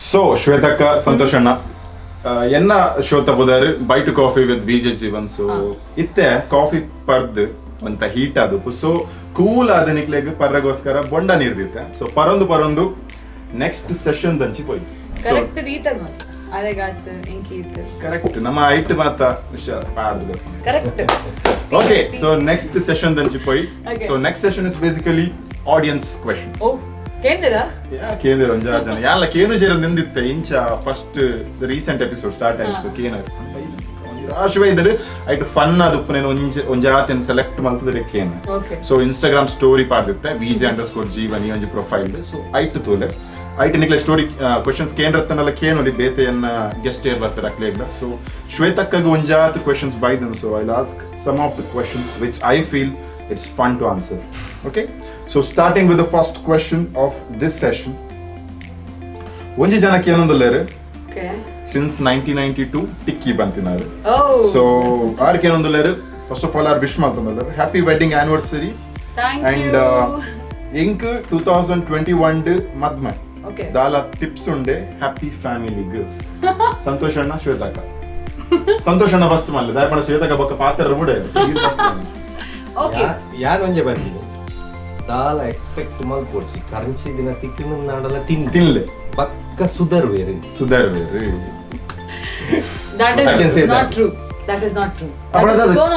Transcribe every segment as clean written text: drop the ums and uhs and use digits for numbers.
ಸೊ ಶ್ವೇತಕ್ಕ, ಸಂತೋಷಣ್ಣ, ಎನ್ನ ಶೋತ ಪುದರ್ bite coffee with VJ Jeevan. So ಇತ್ತೆ ಕಾಫಿ ಪರ್ದ್ ಒಂತ ಹೀಟ್ ಆದಪ್ಪು. ಸೊ ಕೂಲ್ ಆದ ನಿಕ್ಲೆಗ್ ಪರ್ರಗೋಸ್ಕರ ಬೊಂಡ ನೀರ್ದಿತ್ತೆ. ಸೊ ಪರೊಂದು ಪರೊಂದು ನೆಕ್ಸ್ಟ್ ಸೆಷನ್ ದಂಚಿ ಪೋಯಿ. ಸೊ ಕರೆಕ್ಟ್ ದೀತರ್ ಮಾತ್ರ ಅರೆಗಾತ್ ಇಂಕೀತ್. ಕರೆಕ್ಟ್, ನಮ್ಮ ಐಟ್ ಮಾತ ವಿಷಯ ಪಾಡ್ದು. ಕರೆಕ್ಟ್. ಓಕೆ, ಸೊ ನೆಕ್ಸ್ಟ್ session ದಂಚಿ ಪೋಯಿ. Okay. So next session is basically audience questions. ಓ, ಕೇಂದ್ರ. ಕೇಂದ್ರ ಒಂಜಾರು ಜನ ಯಾಲ ಕೇಂದ್ರ ಸೇರ ನಿಂದಿತ್ತೆ. ಇಂಚ ಫಸ್ಟ್ ರೀಸೆಂಟ್ ಎಪಿಸೋಡ್ ಸ್ಟಾರ್ಟ್ ಆಯ್ತು. ಸೊ ಕೇನ ಆಶುವೆ ಇದ್ದರೆ ಐಟ್ ಫನ್ ಅದು ಉಪ್ಪುನೇನು ಒಂಜಿ ಒಂಜಾತಿನ ಸೆಲೆಕ್ಟ್ ಮಲ್ತದ್ರೆ ಕೇನ. ಓಕೆ. ಸೊ ಇನ್ಸ್ಟಾಗ್ರಾಮ್ ಸ್ಟೋರಿ ಪಾಡ್ದಿತ್ತೆ, ವಿಜೆ_ಜೀವನ್ ಈ ಒಂಜಿ ಪ್ರೊಫೈಲ್. ಸೊ ಐಟ್ ತೂಲೆ, ಐಟ್ ನಿಕ್ಲೆ ಸ್ಟೋರಿ ಕ್ವಶನ್ಸ್ ಕೇಂದ್ರತ್ತನಲ್ಲ ಕೇನೊಲಿ ಬೇತೆಯನ್ನ ಗೆಸ್ಟ್ ಏರ್ ಬರ್ತಾರೆ ಅಕ್ಲೇಗ್ಲ. ಸೊ ಶ್ವೇತಕ್ಕಗ್ ಒಂಜಾತ್ questions ಬೈದನ್. So I ask some of the questions which I feel it's fun to answer. Okay, so starting with the first question of this session. ಒಂಜಿ ಜನಕ್ಕೆ ಏನೊಂದುಲ್ಲೇರು ಓಕೆ ಸಿನ್ಸ್ 1992 ಟಿಕ್ಕಿ ಬಂತಿನಾರು. ಓ. ಸೊ ಆರ್ಕೆ ಏನೊಂದುಲ್ಲೇರು, first of all are wish ಮಾಡ್ತೊಂದುಲ್ಲೇರು happy wedding anniversary. Thank and you. ಇಂಕ್ 2021 ಮದ್ಮೆ ದಾಲ ಟಿಪ್ಸ್ ಉಂಡೆ ಹ್ಯಾಪಿ ಫ್ಯಾಮಿಲಿಗ್? ಸಂತೋಷ್ ಅಣ್ಣ, ಶ್ವೇತಕ್ಕ. ಸಂತೋಷ್ ಅಣ್ಣ ಫಸ್ಟ್ ಮಲ್ಲ ದಾಯಪಣ, ಶ್ವೇತಕ್ಕ ಬೊಕ್ಕ ಪಾತ್ರ ಬುಡೆ. ಓಕೆ. ಯಾನ್ ಒಂಜೆ ಬರ್ತೀನಿ, ದಾಲ ಎಕ್ಸ್ಪೆಕ್ಟ್ ಮಲ್ಪೊಡ್ಚಿ. ಕರಂಚಿ ದಿನ ತಿಕ್ಕಿನ ನಾಡಲ ತಿಂದು ತಿನ್ಲೆ. ಬಕ್ಕ ಸುಧರ್ವೇರು. ಸುಧಾರ್ವೇರು. That I can is say not that. True, that is not true.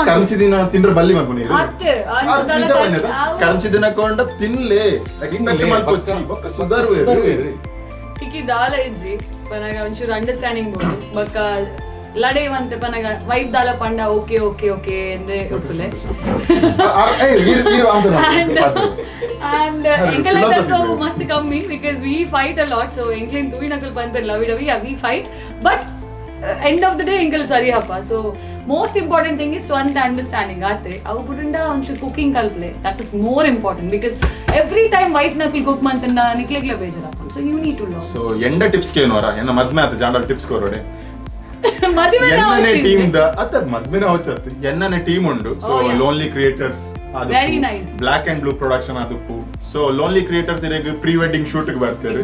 ಕರಂಚಿ ದಿನ ತಿಂದ್ರೆ ಬಲ್ಲಿ ಮಲ್ಪುನಿ. ಅತ್ತೆ, ಅಂಚ. ಕರಂಚಿ ದಿನ ಕೊಂಡ ತಿನ್ಲೆ, ಎಕ್ಸ್ಪೆಕ್ಟ್ ತಿನ್ಲೆ, ಮಲ್ಪೊಚ್ಚಿ. ಬೊಕ್ಕ ಸುಧಾರ್ವೇರು. ಸುಧರ್ವೇರು. ಟಿಕ್ಕಿ ದಾಲ ಇಜ್ಜಿ ಪನಗ ಒಂಚೂರು ಅಂಡರ್ಸ್ಟ್ಯಾಂಡಿಂಗ್ ಬೋಡು. ಬೊಕ್ಕ ಲಡೇವಂತೆ ಪನಗ ವೈಫ್ ದಾಲ ಪಂಡ ಓಕೆ ಓಕೆ ಓಕೆ ಎಂದೇ ಒಪ್ಪುಲೆ. ಆನ್ಸರ್. ಅಂಡ್ Her ಎಂಕಲ್ philosophy ಬೇರೆ. ಮಸ್ತ್ ಕಮ್ಮಿ, because we fight a lot. So ಎಂಕ್ಲಿನ್ ತೂಯಿನಕಲ್ ಪನ್ಪೆರ್ Lavi dovey. We fight, but end of the day ಎಂಕಲ್ ಸರಿ ಹಪ್ಪ. So most important thing is ಸ್ವಂತ ಅಂಡರ್ಸ್ಟ್ಯಾಂಡಿಂಗ್ ಆತೆ. ಅವು ಬುಡುಂಡ ಒಂಚೂರು ಕುಕಿಂಗ್ ಕಲ್ಪ್ಲೆ. That is more important, because every time wife ನಕಲ್ ಕುಕ್ ಮಂತಂಡ ನಿಕ್ಲೆಗ್ಲ ಬೇಜಾರಾಪುಂಡು. So you need to love. So ಎಂಡ ಟಿಪ್ಸ್ ಕೇನೋರ ಎನ್ನ ಮದ್ಮೆ ಆತ ಜಾಂಡಲ್ ಟಿಪ್ಸ್ ಕೊರೋಡೆ. ಮದುವೆ. ಎನ್ನನೆ ಟೀಮ್ the ಅತ್ತ ಮದ್ಮೆನ ಹೋಚತ್ ಎನ್ನನೆ ಟೀಮ್ ಉಂಡು. So Oh, yeah. Lonely creators. Very nice. Black and blue production ಅದಪ್ಪು. So lonely creators ಇರೆಗ್ pre wedding shoot ಬರ್ತಾರೆ.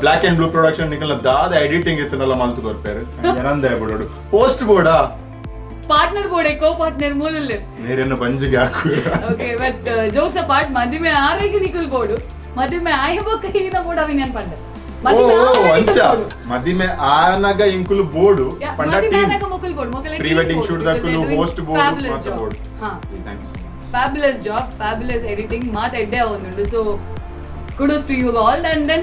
ಬ್ಲಾಕ್ ಅಂಡ್ ಬ್ಲೂ ಪ್ರೊಡಕ್ಷನ್ ನಿಕಲ್ನ ದಾದ ಎಡಿಟಿಂಗ್ ಇತ್ತನಲ್ಲ ಮಲ್ತು ಕೊರ್ಪೇರು. ಏನಂದ ಬಿಡೋಡು ಪೋಸ್ಟ್ ಬೋರ್ಡಾ. Partner ಬೋಡೆ, co partner ಮೂಲಲ್ಲೇ. ನೀರನ್ನು ಬಂಜಿಗೆ ಹಾಕು. ಓಕೆ, ಬಟ್ ಜೋಕ್ಸ್ ಅಪಾರ್ಟ್, ಮದುವೆ ಆರೋಗ್ಯ ನಿಕಲ್ ಬೋಡು. ಮದುವೆ ಆಯ ಬೊಕ್ಕ ಈನ ಬೋಡು ಅವಿ ನೆನ್ಪಂಡ. ಓ ಅಂಚ ಮದಿಮೆ ಆನಗ ಇಂಕುಲು ಬೋಡು ಪಂಡ ಟೀಮ್ ಮೊಕಲ್ ಬೋಡು ಮೊಕಲ. ಪ್ರೀ ವೆಡ್ಡಿಂಗ್ ಶೂಟ್ ದಕ್ಕುಲು ಹೋಸ್ಟ್ ಬೋರ್ಡ್ ಮಾತ ಬೋರ್ಡ್. ಹಾ. Thank you so much. Fabulous job, fabulous editing ಮಾತು ಎಡ್ಡೆ ಒಂದುಂಡು. So kudos to you all. And then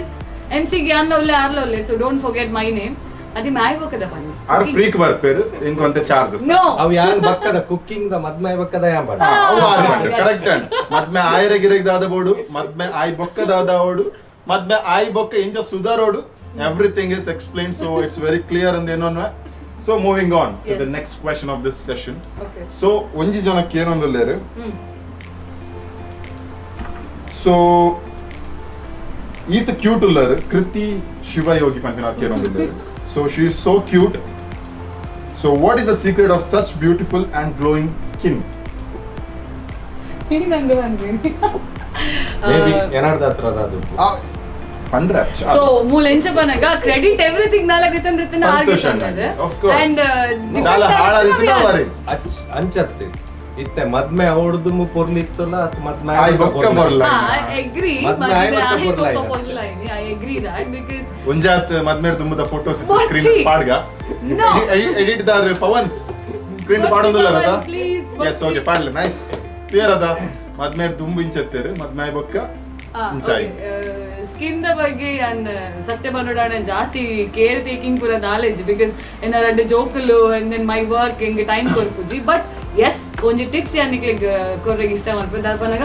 MC Gyan ಲವ್ಲೆ are ಲವ್ಲೆ, so don't forget my name. ಅದು ಮ್ಯಾಯ್ ಬೊಕ್ಕದ ಪನ್ನಿ. ಆರ್ ಫ್ರೀಕ್ ಬರ್ಪೇರು, ಇಂಕೊಂತೆ ಚಾರ್ಜಸ್. ನೋ. ಅವು ಯಾನ್ ಬಕ್ಕದ cooking the ಮದ್ಮೆ ಬಕ್ಕದ ಯಾನ್ ಪಂಡ. ಕರೆಕ್ಟ್. ಅಂಡ್ ಮದ್ಮೆ ಆಯರ ಗಿರಗ್ ದಾದ ಬೋಡು, ಮದ್ಮೆ ಆಯ್ ಬೊಕ್ಕ ದಾದ ಓಡು, ಮದ್ಮೆ ಆಯ್ ಬೊಕ್ಕ ಇಂಚ ಸುಧಾರೋಡು, everything is explain. So it's very clear ಅಂದ ಏನೋ. So moving on to the next question of this session. Okay. So ಒಂಜಿ ಜನಕ್ಕೆ ಏನೊಂದುಲ್ಲೇರು. ಸೊ ಈತ ಕ್ಯೂಟ್ ಉಲ್ಲರು, ಕೃತಿ ಶಿವಯೋಗಿ ಪಂಪಿನ ಕೇರೊಂದುಲ್ಲೇರು. So she is so cute. So what is the secret of such beautiful and glowing skin? ನಂಗೆ ಬಂದ್ವಿ. ಮೇಬಿ ಏನಾರ್ದ ಹತ್ರ ಅದು. ಪಂಡ್ರೆ. ಸೊ ಮೂಲ ಎಂಚ ಪನಗ ಕ್ರೆಡಿಟ್ ಎವ್ರಿಥಿಂಗ್ ನಾಲ್ಕು ರಿತನ್ ರಿತನ್. ಸಂತೋಷ ಅಣ್ಣಗೆ, of course. And ದಾಲ ಹಾಳಾದಿತ್ತು ಅವರಿ. ಅಚ್ ಅಂಚತ್ತೆ ಇತ್ತೆ ಮದ್ಮೆ ಅವಡ್ದು ಪೊರ್ಲಿತ್ತಲ್ಲ ಅತ್ ಮದ್ಮೆ ಆಯ್ ಬೊಕ್ಕ ಬೊರ್ಲ. I agree. ಮದ್ಮೆ ಆಯ್ ಬೊಕ್ಕ ಪೊರ್ಲ. I agree that because ಒಂಜಾತ್ ಮದ್ಮೇರ್ ತುಂಬದ ಫೋಟೋಸ್ ಸ್ಕ್ರೀನ್ ಬೊಚ್ಚಿ. ಪಾಡ್ಗ. No. Edit ದಾರ್ ಪವನ್ ಸ್ಕ್ರೀನ್ ಬೊಚ್ಚಿ ಪಾಡೊಂದುಲ್ಲ. Pavan, please, S. ಬೊಚ್ಚಿ. ಓಕೆ, ಪಾಡ್ಲೆ. ನೈಸ್, ಕ್ಲಿಯರ್ ಅದ. ಮದ್ಮೇರ್ ದುಂಬು ಇಂಚತ್ತೇರು, ಮದ್ಮೆ ಬೊಕ್ಕ ಇಂಚಾಯಿ. ಸ್ಕಿನ್ the ಬಗ್ಗೆ ಅಂಡ್ ಸತ್ಯ ಬನ್ನೋಡಾಣ ಜಾಸ್ತಿ ಕೇರ್ ಟೇಕಿಂಗ್ ಪೂರ ನಾಲೆಜ್, because ಏನಾರ ಜೋಕುಲು ಅಂಡ್ then my work ಹಿಂಗೆ ಟೈಮ್ ಕೊರ್ಪುಜಿ. ಬಟ್ ಎಸ್, ಒಂಜಿ ಟಿಪ್ಸ್ ಯಾನ್ ನಿಕ್ಲೆಗ್ ಕೊರ್ರೆಗ್ ಇಷ್ಟ ಮಲ್ಪೆ. ದಾಲ್ಪನಾಗ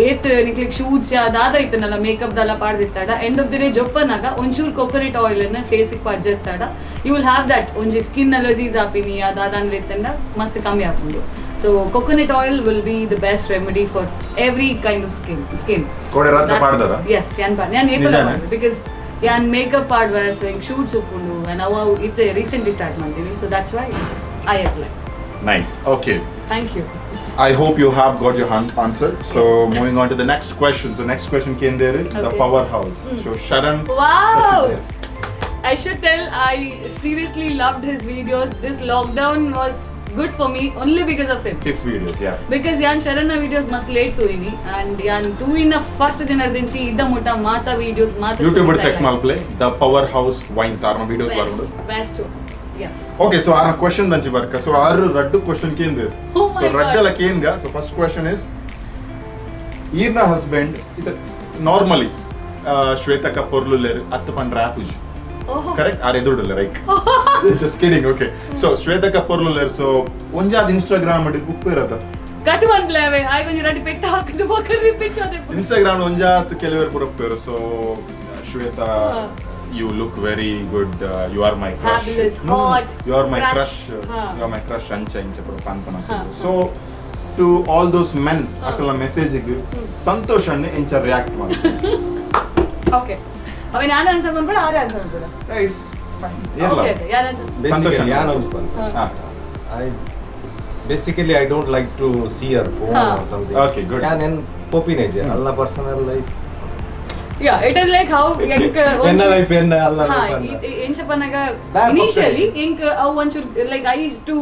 ಏತ್ ನಿಕ್ಲೆಗ್ ಶೂಟ್ಸ್ ದಾದ ಇತ್ತನಲ್ಲ, ಮೇಕಪ್ ದಾಲ ಪಾಡ್ದಿತ್ತಾಡ, ಎಂಡ್ ಆಫ್ the day ಜೊಪ್ಪನಾಗ ಒಂಚೂರು ಕೊಕೊನಟ್ ಆಯಿಲ್ ಅನ್ನ ಫೇಸಿಗೆ ಪಜ್ಜೆತ್ತಾಡ, you will have that ಒಂಜಿ ಸ್ಕಿನ್ ಅಲರ್ಜೀಸ್ ಆಪಿನಿ ಅದಾದ ಇತ್ತಂಡ ಮಸ್ತ್ ಕಮ್ಮಿ ಆಪುಂಡು. So coconut oil will be the best remedy for every kind of skin. ಕೋಡೆ ರಾತ್ರಿ ಪಾಡ್ದರಾ? S, ಯಾನ್ ಯಾನ್ ಏಪಲ ನಿಜಾನಾ? Because ಯಾನ್ ಮೇಕಪ್ ಪಾಡ್ವೆ. ಸೊ ಎಂಕ್ ಶೂಟ್ಸ್ ಉಪ್ಪುಂಡು and ಅವು ಇತ್ತೆ ರೀಸೆಂಟ್ಲಿ ಸ್ಟಾರ್ಟ್ ಮಾಡ್ತೀವಿ, so that's why I apply. Nice, okay. Thank you. I hope you have got your answer. So moving on to the next question. So next question came there, the powerhouse. So Sharan. Wow! Sashidhar. I should tell, I seriously loved his videos. This lockdown was good for me only because of him. His videos, yeah. Because ಯಾನ್ ಶರಣ್ನ videos ಮಸ್ತ್ late ತೂಯಿನಿ and ಯಾನ್ ತೂಯಿನ first ದಿನದಿಂಚಿ ಇದ್ದ ಮುಟ್ಟ ಮಾತ videos ಮಾತ. YouTube check malple, the powerhouse wines are videos varundu. Best, yeah. Okay, so our question ದಂಚಿ ಬರ್ಕ. So ಆರು ರಡ್ಡು question ಕೇಂದ್ರ. Oh my so God. ರಡ್ಡಲ ಕೇಂದ್ರ. So first question is, ಈರ್ನ husband ಇತ ನಾರ್ಮಲಿ ಶ್ವೇತಕ ಪೊರ್ಲುಲ್ಲೇರು ಅತ್ತು ಪಂಡ್ರ ಆಪುಜಿ. ಓಹೋ. ಕರೆಕ್ಟ್, ಆರ್ ಎದುರುಡುಲ್ಲ, right? Just kidding. Okay, so ಶ್ವೇತಕ ಪೊರ್ಲುಲ್ಲೇರು. So ಒಂಜಾದ Instagram ಉಪ್ಪು ಇರದ. ಕಟ್ ಮನ್ಪ್ಲೆ ಅವೆ ಆಯ್ ಒಂಜಿ ರಡ್ಡು ಪೆಟ್ಟು ಹಾಕಿದ್ದು ಬೊಕ್ಕ ರಿಪೀಟ್ ಅದೇ. ಇನ್ಸ್ಟಾಗ್ರಾಮ್ ಒಂಜಾತ್ ಕೆಲವರು ಪುರಪ್ಪೇರು. So Shweta, you look very good, you are my crush. Fabulous, hot, you are my crush. Crush, you are my crush ಅಂಚ ಇಂಚ ಪುರ ಪನ್ಪನ. So to all those men ಅಕಲ್ನ message Santosh ಅಣ್ಣ ಇಂಚ ರಿಯಾಕ್ಟ್ ಮಾಡಿ. Okay, ಅವೆ ನಾನು ಆನ್ಸರ್ ಮಾಡ್ಬೇಡ, ಆರೇ ಆನ್ಸರ್ ಮಾಡ್ಬೇಡ. It's fine. Okay, ಯಾರು ಆನ್ಸರ್? ಸಂತೋಷ್ Basically, ಅಣ್ಣ. ಯಾನ್ ಒಂಜಿ ಪನ್ಪೆ. I basically I don't like to see her phone or something. Okay, good. ಯಾನ್ ಎನ್ ಪೋಪಿನೇಜೆ ಅಲ್ಲ personal life. Yeah, it is like how ಎಂಕ್ ಎನ್ನ ಲೈಫ್ ಎನ್ನ ಅಲ್ಲ ಹಾ ಲೈಫ್ ಅಲ್ಲ. ಎಂಚ ಪನ್ನಗ That initially ಎಂಕ್ ಅವು ಒಂಚೂರು like I to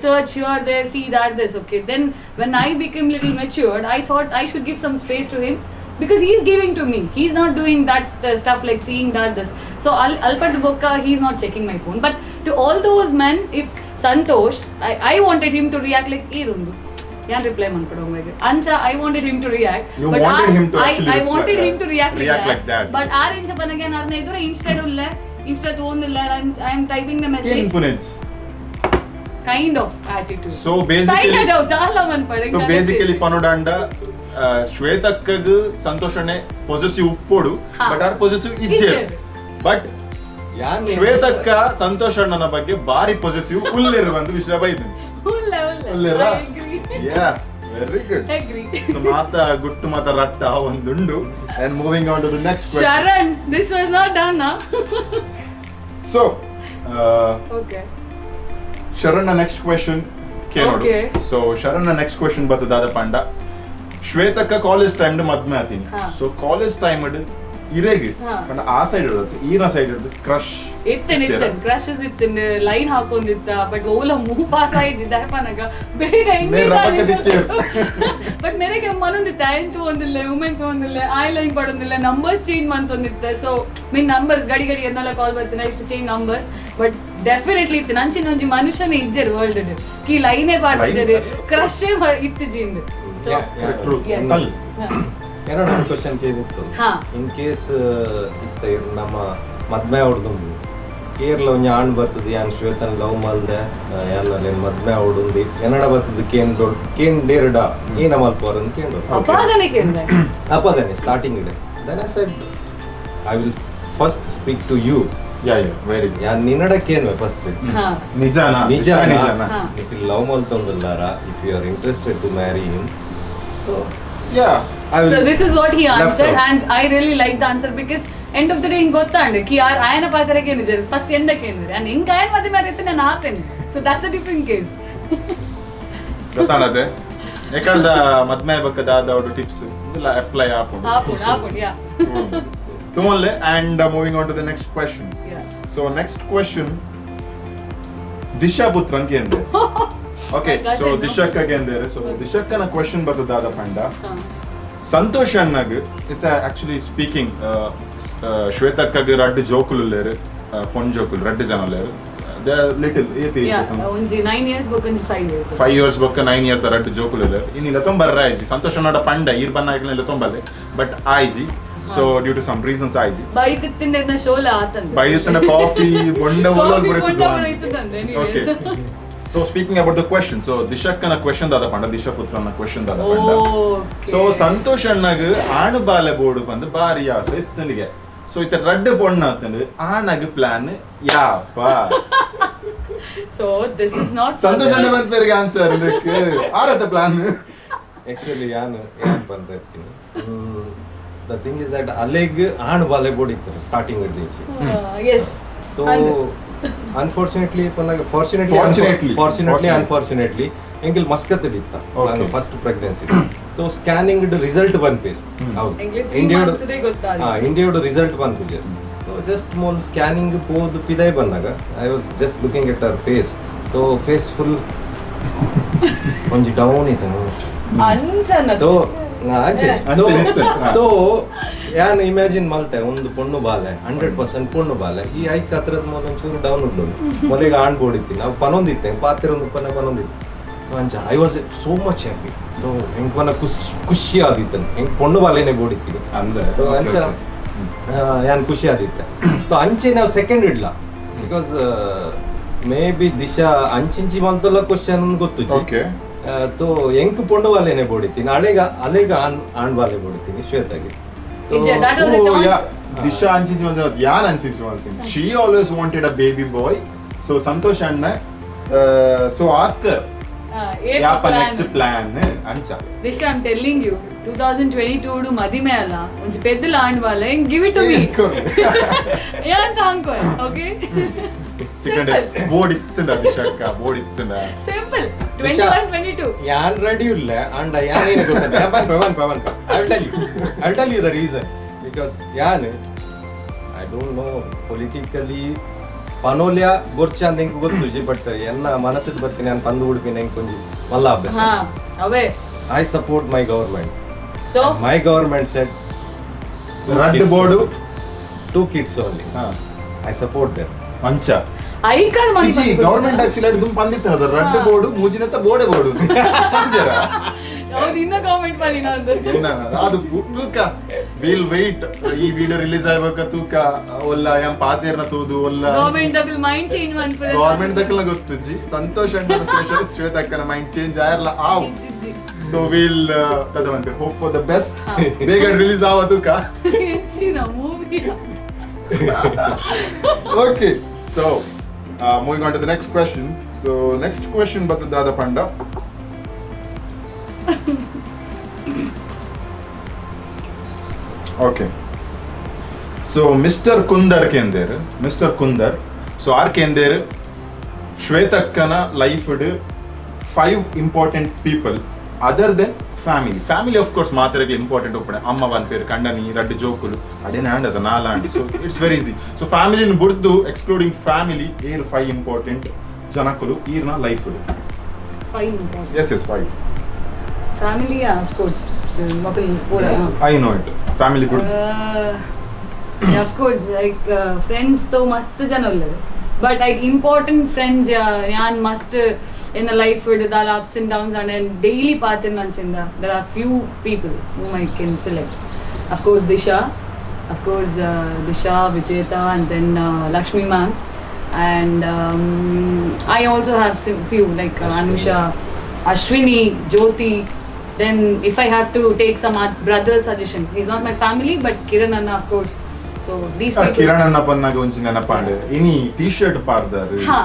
search here, there, see that, this. Okay, then when I became little matured, I thought I should give some space to him because he is giving to me. He is not doing that stuff like seeing that, this. So ಅಲ್ಪಟ್ ಬೊಕ್ಕ he is not checking my phone. But to all those men, if Santosh, I wanted him to react like ಏರುಂಡು ಯಾನ್ reply ಮಾಡ್ಕೊಡು ಅವಂಗೆ ಅಂಚ. I wanted him to react. You wanted him to actually I wanted him to react react like that. But are ಇಂಚ ಪನ್ನಗ ಅರ್ನ ಎದುರು instead ಉಲ್ಲ, insta ತೋಂದಿಲ್ಲ, I am typing the message. ಇನ್ಪುನೆಜ್ kind of attitude. So basically- ದಾಲ ಮನ್ಪಡೆ. So basically ಪನೋಡಾಂಡ ಶ್ವೇತಕ್ಕಗ್ ಸಂತೋಷಣ್ಣೆ possessive ಉಪ್ಪೋಡು, but R possessive ಇಜ್ಜೆ. ಇಜ್ಜೆರ್. But ಯಾನ್ ಶ್ವೇತಕ್ಕ ಸಂತೋಷಣ್ಣನ ಬಗ್ಗೆ ಬಾರಿ possessive ಉಲ್ಲೇರು ಒಂದು ವಿಷಯ ಬೈದು. ಉಲ್ಲ ಉಲ್ಲ. ಉಲ್ಲೇರಾ? Yeah, very good. Agree. So ಮಾತ ಗುಟ್ಟು ಮಾತ ರಟ್ಟ ಒಂದುಂಡು. And moving on to the next question. Sharan, this was not done. So okay. ಶರಣ್ನ next question ಕೇಳೋಡು. Okay. So ಶರಣ್ನ next question ಬರ್ತದಾದ ಪಂಡ, ಶ್ವೇತಕ್ಕ ಕಾಲೇಜ್ ಟೈಮ್ ಮದ್ಮೆ ಆತೀನಿ. So college time ಇರೇಗ್ ಪಂಡ ಆ ಸೈಡ್ ಇರೋದು ಈನ side ಇರೋದು crush? ಇತ್ತೇನೆ ಇತ್ತೇನೆ, ಕ್ರಶಸ್ ಇತ್ತೇನೆ, line ಹಾಕೊಂಡಿತ್ತ. But ಓಲ ಮೂ ಪಾಸ್ ಆಯ್ತು ದಯಪನಗ ಬೇಗ. ಮೇರ್ ರಪಕ್ಕ ದಿಕ್ಕೇರು. ಬಟ್ ಮೇರೆಗೆ ಮನೊಂದಿತ್ತ ಆಯ್ತು ತಗೊಂದಿಲ್ಲ, ವುಮೆನ್ ತಗೊಂದಿಲ್ಲ, I line ಪಡೊಂದಿಲ್ಲ, numbers change ಮಂತೊಂದಿತ್ತ. So ಮೀನ್ ನಂಬರ್ ಗಡಿ ಗಡಿ ಎನ್ನೆಲ್ಲ ಕಾಲ್ ಬರ್ತೀನಿ, I to change numbers. But definitely ಇತ್ತು. ನಂಚಿನ ಒಂಜಿ ಮನುಷ್ಯನೇ ಇಜ್ಜೆರ್ ವರ್ಲ್ಡ್ ಕಿ ಲೈನೇ ಪಾಡ್ದಿಜ್ಜೆರ್, ಕ್ರಶ್ ಇತ್ತು ಜಿಂದ್. So Truth. Yes. ಅಲ್ ಏನೋ ಕ್ವಶನ್ ಕೇಳಿತ್ತು. ಇನ್ ಕೇಸ್ ಇತ್ತ ಇರ್ ನಮ್ಮ ಮದ್ಮೆ ಅವಡ್ದುಂಡು ಕೇರಳ ಒಂಜಿ ಆಣ್ ಬರ್ತದೆ, ಯಾನ್ ಶ್ವೇತನ್ ಲವ್ ಮಲ್ದೆ, ಯಾನ್ ಅಲ್ಲೇನ್ ಮದ್ಮೆ ಅವಡುಂದಿ ಎನ್ನಡ ಬರ್ತದೆ ಕೇನ್ ದೊಡ್ಡ ಕೇನ್ ಡೇರ್ಡ ಏನ ಮಲ್ಪೋರ್ ಅಂತ ಕೇಂಡು. ಅಪಾಗನೆ ಕೇಂದ್ರ. ಅಪ್ಪದನೆ ಸ್ಟಾರ್ಟಿಂಗ್ ಇದೆ. Then I said I will first speak to you. Yeah yeah, very good. ಯಾನ್ ನಿನ್ನಡ ಕೇನ್ವೆ ಫಸ್ಟ್. ನಿಜಾನಾ? ನಿಜ. ನಿಜಾನಾ? If you love ಮಲ್ತೊಂದುಲ್ಲಾರ, if you are interested to marry him, so yeah. I So will this is what he left answered out. And I really like the answer because end of the day ಹಿಂಗ್ ಗೊತ್ತಾಂಡ್ ಕಿ R ಆಯನ ಪಾತ್ರಕ್ಕೆ ಏನು first ಎಂದಕ್ಕೆ ಏನಿದೆ and ಹಿಂಗ್ ಆಯನ ಮದುವೆ ಮಾರೈತೆ ನಾನು ಆಪೇನೆ. So that's a different case. ಗೊತ್ತಾನದೆ ಎಕಡ್ದ ಮದ್ಮೆ ಬಕ್ಕದಾದ ಅವಡು ಟಿಪ್ಸ್ ಇಲ್ಲ ಅಪ್ಲೈ ಆಪುಂಡು. ಆಪುಂಡು ಆಪುಂಡು, ಯಾ. ತುಮಲ್ಲೆ. And moving on to the next question. So next question Disha Puthran ಕೇಂದ್ರ. Okay. My cousin, so no? ದಿಶಕ್ಕಗೆ ಎಂದರೆ, ಸೊ ದಿಶಕ್ಕನ ಕ್ವಶನ್ ಬರ್ತದಾದ ಪಂಡ, ಸಂತೋಷ್ ಅಣ್ಣಗ್ ಇತ್ತ ಆಕ್ಚುಲಿ ಸ್ಪೀಕಿಂಗ್ ಶ್ವೇತಕ್ಕಗ್ ರಡ್ಡು ಜೋಕುಲು ಉಲ್ಲೇರು, ಪೊಣ್ ಜೋಕುಲು ರಡ್ಡು ಜನ ಉಲ್ಲೇರು, ಲಿಟಲ್ ಏತಿ? ಒಂಜಿ 9 ಇಯರ್ಸ್ ಬೊಕ್ಕ ಒಂಜಿ 5 ಇಯರ್ಸ್. 5 ಇಯರ್ಸ್ ಬೊಕ್ಕ 9 ಇಯರ್ಸ್ ರಡ್ಡು ಜೋಕುಲು ಉಲ್ಲೇರು. ಇನ್ನು ಇಲ್ಲ ತೊಂಬರ್ರ ಆಯ್ಜಿ. ಸಂತೋಷ್ ಅಣ್ಣಡ ಪಂಡ ಈರ್ ಬನ್ನ ಇಲ್ಲ ತೊಂಬಲ್ಲೆ, ಬಟ್ ಆಯ್ಜಿ. So due to some reasons ಆಯ್ಜಿ. ಬೈದಿತ್ತಿಂದ ಶೋಲ ಆತಂದ. ಬೈದಿತ್ತನ ಕಾಫಿ ಬೊಂಡ. Coffee ಬೊಂಡ ಬರೈತದಂದೆ, okay. Anyways. So speaking about the question, so ದಿಶಕ್ಕನ question ದಾದ ಪಂಡ, ದಿಶಪುತ್ರನ ಕ್ವಶನ್ ದಾದ ಪಂಡ, ಸೊ ಸಂತೋಷ್ ಅಣ್ಣಗ್ ಆಣು ಬಾಲೆ ಬೋರ್ಡು ಬಂದು ಬಾರಿ ಆಸೆ ಇತ್ತನಿಗೆ. ಸೊ ಇತ್ತ ರಡ್ಡು ಪೊಣ್ಣ ಆತಂದು ಆಣಗ್ plan ಯಾಪ? So this is not Santosh ಅಣ್ಣ ಬಂದ್ಪೇರಿಗೆ answer ಇದಕ್ಕೆ ಆರತ್ತ ಪ್ಲಾನ್. ಆಕ್ಚುಲಿ ಯಾನು ಏನ್ ಬಂತ ಇರ್ತೀನಿ, the thing is that ಅಲೆಗ್ ಆಣ್ ಬಾಲೆ ಬೋಡಿತ್ತು ಸ್ಟಾರ್ಟಿಂಗ್ ಹಿಡ್ದಿಂಚಿ. S. So unfortunately ಪನ್ನಾಗ fortunately Fortunately. Fortunately unfortunately ಎಂಗಿಲ್ ಮಸ್ಕತ್ ಇತ್ತ first pregnancy. So scanning result ಬಂದ್ಪೇರು. ಹೌದು, ಎಂಗ್ಲಿ 3 ಇಂಡಿಯಾಡ್ months ಡೇ ಗೊತ್ತಾದ. ಹಾ, ಇಂಡಿಯಾಡ್ ರಿಸಲ್ಟ್ ಬಂದ್ಪಿಜೆ. So just mole scanning ಪೋದು ಪಿದೈ ಬಂದಾಗ I was just looking at her face. So face full ಒಂಜಿ ಡೌನ್ ಇತ್ತು. ಅಂಚನ ತೋ ಅಂಚೆ ಅಂಚೆ ಇತ್ತು. ಹಾ. ತೋ ಯಾನ್ ಇಮ್ಯಾಜಿನ್ ಮಲ್ತೆ ಒಂದು ಪೊಣ್ಣು ಬಾಲೆ, 100% ಪೊಣ್ಣು ಬಾಲೆ. ಈ ಐಕ್ ಹತ್ರದ ಮೊದಲು ಒಂಚೂರು ಡೌನ್ ಉಡ್ಲು ಮೊದಲಿಗೆ ಆಣ್ ಬೋಡಿತ್ತಿ ನಾವು ಪನೊಂದಿತ್ತೆ ಪಾತ್ರ ಒಂದು ಪನ್ನ ಪನೊಂದಿತ್ತು. ಸೊ ಅಂಚ I was so much happy. So ಎಂಕ್ ಪನ್ನ ಖುಷಿ ಖುಷಿ ಆದಿತ್ತು, ಎಂಕ್ ಪೊಣ್ಣು ಬಾಲೆನೆ ಬೋಡಿತ್ತಿ. ಅಂದ್ರೆ ಸೊ ಅಂಚ ಯಾನ್ ಖುಷಿ ಆದಿತ್ತೆ. ಸೊ ಅಂಚೆ ನಾವು ಸೆಕೆಂಡ್ ಇಡ್ಲ because may be Disha ಅಂಚಿಂಚಿ ಮಂತಲ್ಲ question ಗೊತ್ತು. ಓಕೆ. ತೋ ಎಂಕ್ ಪೊಣ್ಣು ಬಾಲೆನೆ ಬೋಡಿತ್ತೀನಿ, ಅಳೆಗ ಅಲೆಗ ಆಣ್ ಆಣ್ ಬಾಲೆ ಬೋಡಿತ್ತೀನಿ ಶ್ವೇತಾಗಿ. ನಿಜ, that was a Oh, taunt. yeah. Disha ಅಂಚಿಂಚಿ ಒಂದು ಯಾನ್ ಅಂಚಿಂಚಿ ಮಾಡ್ತೀನಿ. She always wanted a baby boy. So Santosh ಅಣ್ಣ, ಸೊ ಆಸ್ಕರ್ ಯಾಪ ನೆಕ್ಸ್ಟ್ ಪ್ಲಾನ್ ಅಂಚ. Disha, I'm telling you, 2022 ಡು ಮದಿಮೆ ಅಲ್ಲ ಒಂಜಿ ಪೆದ್ದಲ ಆಂಡ್ ಬಾಲ ಎಂಗ್ give it to me ಯಾನ್ ತಾಂಕೋ. ಓಕೆ, ಬೋರ್ಡ್ ಇತ್ತುಂಡ ದಿಶಾಕ್ಕ, ಬೋರ್ಡ್ ಇತ್ತುಂಡ. ಸಿಂಪಲ್. 21 22 ಯಾನ್ ರೆಡಿ ಇಲ್ಲ ಅಂಡ ಯಾನ್ ಏನು ಗೊತ್ತಲ್ಲ. ಬನ್ ಬನ್ ಬನ್ I tell you, I tell you the reason because ಯಾನ್ I don't know politically ಪನೋಲ್ಯ ಬೊರ್ಚ ಅಂತ ಎಂಕ್ ಗೊತ್ತುಜಿ, ಬಟ್ ಎನ್ನ ಮನಸ್ಸಿಗೆ ಬರ್ತೀನಿ ನಾನು ಪಂದು ಉಡುಪಿನ ಎಂಕ್ ಒಂಜಿ ಮಲ್ಲ ಅಭ್ಯಾಸ. ಹಾ ಅವೇ. I support my government. So my government said ರಡ್ಡ್ board 2 kids only. I support them. ಅಂಚ ಐಕಾನ್ ಮನಿ. ಗವರ್ಮೆಂಟ್ ಆಕ್ಚುಲಿ ಅದು ಬಂದಿತ್ತು ಅದು ರಡ್ಡ್ ಬೋರ್ಡು ಮೂಜಿನತ್ತ ಬೋರ್ಡೆ ಬೋರ್ಡು. ಹೌದು, ಇನ್ನ ಗವರ್ಮೆಂಟ್ ಮನಿ ನಂದು. ಅದು ತೂಕ will wait ಈ ವಿಡಿಯೋ ರಿಲೀಸ್ ಆಗ್ಬೇಕ ತೂಕ ಒಲ್ಲ ಎಂ ಪಾತೇರ್ನ ತೂದು ಒಲ್ಲ. ಗವರ್ಮೆಂಟ್ ದಕಲ್ ಮೈಂಡ್ ಚೇಂಜ್ ಮನ್ಪುದೆ. ಗವರ್ಮೆಂಟ್ ದಕ್ಕಲ ಗೊತ್ತುಜ್ಜಿ ಸಂತೋಷ್ ಅಣ್ಣನ ಸ್ಪೆಷಲ್ ಶ್ವೇತಕ್ಕನ ಮೈಂಡ್ ಚೇಂಜ್ ಆಯರ್ಲ ಆವು. ಸೊ will ತದವಂತೆ hope for the best. ಬೇಗ ರಿಲೀಸ್ ಆವ ತೂಕ. ಹೆಚ್ಚಿನ movie. Okay, so moving on to the next question. So next question ಬರ್ತದಾದ panda, okay. So mister Kundar ಕೇಂದೇರ್, mister Kundar. So R ಕೇಂದೇರ್ ಶ್ವೇತಕ್ಕನ ಲೈಫ್ಡ್ 5 important people other than family. Family of course ಮಾತೆರೆಗ್ಲ important ಒಪ್ಪಡೆ ಅಮ್ಮ one ಪೇರು ಕಂಡನಿ ರಡ್ಡು ಜೋಕುಲು ಅದೇನ hand ಅದ ನಾಲ್ and. So it's very easy. So ಫ್ಯಾಮಿಲಿನ ಬುಡ್ದು excluding family air 5 important ಜನಕುಲು ಈರ್ನ life. 5 important. Yes yes 5. Family of course ಮಕ್ಕಳು ಪೂರ. I know it family good. Of course like friends ತೋ ಮಸ್ತ್ ಜನ ಉಲ್ಲರು, but like important friends ಯಾನ್ ಮಸ್ತ್ ಎನ್ನ ಲೈಫ್ ದಾಲ ups and downs and daily ಪಾತಿನ ಅಂಚಿಂದ there are few people whom I can select. Of course Disha, of course Disha, Vijetha and then Lakshmi ma'am and I also have few like Anusha, Ashwini, Jyoti. Then if I have to take some brother's suggestion, he's not my family, but Kiran Anna, of course. So these people. Kiran ಅಣ್ಣ ಪನ್ನಾಗ ಒಂಚಿ ನೆನಪಾಂಡೆ ಇನಿ T shirt ಪಾಡ್ದಾರು. ಹಾ.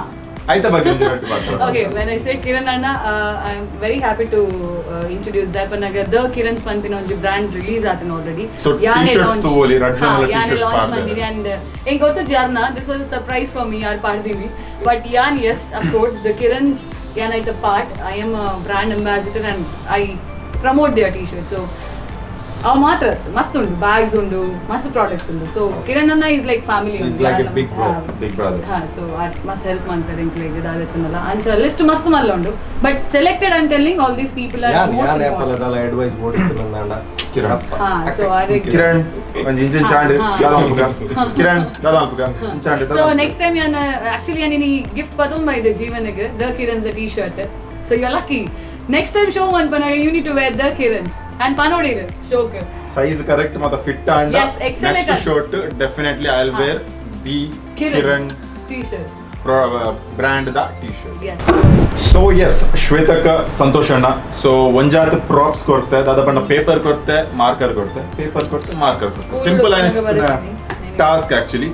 ಆಯ್ತಾ ಬಗ್ಗೆ ಒಂಜಿ shirt ಪಾಡ್ದಾರು. Okay, when I say Kiran Anna, I'm very happy to introduce that. Panaga the Kiran Spandina ಒಂಜಿ brand release ಆತನ already. So, t-shirts ತೂವೊಲಿ, ರಡ್ಡ್ ಜನಲ ಯಾನೆ t-shirts launch ಪಾಡ್ದೆರ್. ಮಂದಿನಿ and ಎಂಕ್ ಗೊತ್ತು ಜಾರ್ನ, this was a surprise for me, ಯಾರ್ ಪಾಡ್ದಿನಿ. But ಯಾನ್ yes, of course, the Kirans ಯಾನ್ ಐತ part. I am a brand ambassador and I promote their t-shirt. So ಅವು ಮಾತ್ರ ಮಸ್ತ್ ಉಂಟು, ಬ್ಯಾಗ್ಸ್ ಉಂಟು, ಮಸ್ತ್ ಪ್ರಾಡಕ್ಟ್ಸ್ ಉಂಟು. ಸೊ ಕಿರಣ್ ಅಣ್ಣ is like family. He's like a big bro, big brother. ಹಾ, ಸೊ ಮಸ್ತ್ ಹೆಲ್ಪ್ ಮಾಡ್ತಾರೆ ಎಂಕ್ಲೆಗ್ ದಾದೆತ್ತನಲ್ಲ ಅಂಚ ಲಿಸ್ಟ್ ಮಸ್ತ್ ಮಲ್ಲ ಉಂಟು, but selected ಅಂತ telling all these people are ಯಾನ್ ಮೋಸ್ಟ್ ಯಾನ್ ಏಪಲದಲ್ಲ ಅಡ್ವೈಸ್ ಬೋಡಿತ್ತು ನಂದಾಂಡ. ಕಿರಣ್. ಹಾ, ಸೊ ಅರೆ ಕಿರಣ್ ಒಂಜಿ ಇಂಚಿನ ಚಾಂಡ್ ಹಾ. ದಾದ ಮಲ್ಪುಗ ಕಿರಣ್ ದಾದ ಮಲ್ಪುಗ ಇಂಚಾಂಡ್. So next time ಯಾನ್ ಆಕ್ಚುಲಿ ಯಾನ್ ಈ ಗಿಫ್ಟ್ ಪದೊಂಬ ಇದೆ ಜೀವನಗೆ the Kiran's the T shirt. So you are lucky. Next time show ಮನ್ಪನಾಗ you need to wear the Kiran's and ಪನೋಡಿರ್ ಶೋಕ್. Size correct ಮತ್ತೆ fit and Yes, excellent. Next shirt definitely I will wear the Kiran Kiran T shirt brand the T shirt. S. So S ಶ್ವೇತಕ್ಕ Santosh ಅಣ್ಣ, so ಒಂಜಾತ್ props ಕೊಡ್ತೆ ದಾದ ಬಣ್ಣ paper ಕೊಡ್ತೆ marker ಕೊಡ್ತೆ paper ಕೊಡ್ತೆ marker ಕೊಡ್ತೆ School simple ಹೋಗುವಾಗ ಬರೀತೀನಿ. Task actually.